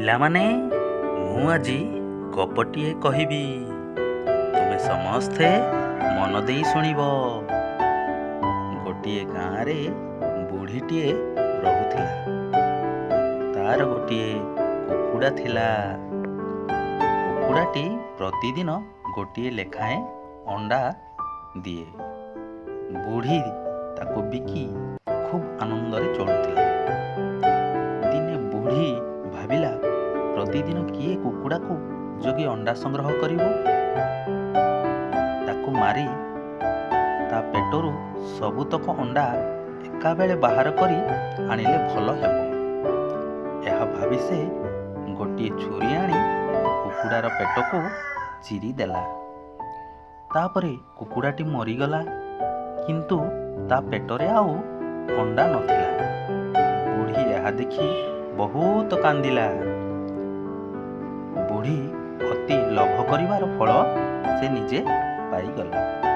ପିଲାମାନେ, ମୁଁ ଆଜି ଗପଟିଏ କହିବି, ତୁମେ ସମସ୍ତେ ମନ ଦେଇ ଶୁଣିବ। ଗୋଟିଏ ଗାଁରେ ବୁଢ଼ୀଟିଏ ରହୁଥିଲା। ତାର ଗୋଟିଏ କୁକୁଡ଼ା ଥିଲା। କୁକୁଡ଼ାଟି ପ୍ରତିଦିନ ଗୋଟିଏ ଲେଖାଏଁ ଅଣ୍ଡା ଦିଏ। ବୁଢ଼ୀ ତାକୁ ବିକି ଖୁବ୍ ଆନନ୍ଦରେ ଚଳୁଥିଲା। ଦିନେ ବୁଢ଼ୀ ଭାବିଲା, ପ୍ରତିଦିନ କିଏ କୁକୁଡ଼ାକୁ ଜଗି ଅଣ୍ଡା ସଂଗ୍ରହ କରିବ? ତାକୁ ମାରି ତା ପେଟରୁ ସବୁତକ ଅଣ୍ଡା ଏକାବେଳେ ବାହାର କରି ଆଣିଲେ ଭଲ ହେବ। ଏହା ଭାବି ସେ ଗୋଟିଏ ଛୁରୀ ଆଣି କୁକୁଡ଼ାର ପେଟକୁ ଚିରିଦେଲା। ତାପରେ କୁକୁଡ଼ାଟି ମରିଗଲା, କିନ୍ତୁ ତା ପେଟରେ ଆଉ ଅଣ୍ଡା ନଥିଲା। ବୁଢ଼ୀ ଏହା ଦେଖି ବହୁତ କାନ୍ଦିଲା। ବୁଢ଼ୀ ଅତି ଲୋଭ କରିବାର ଫଳ ସେ ନିଜେ ପାଇଗଲା।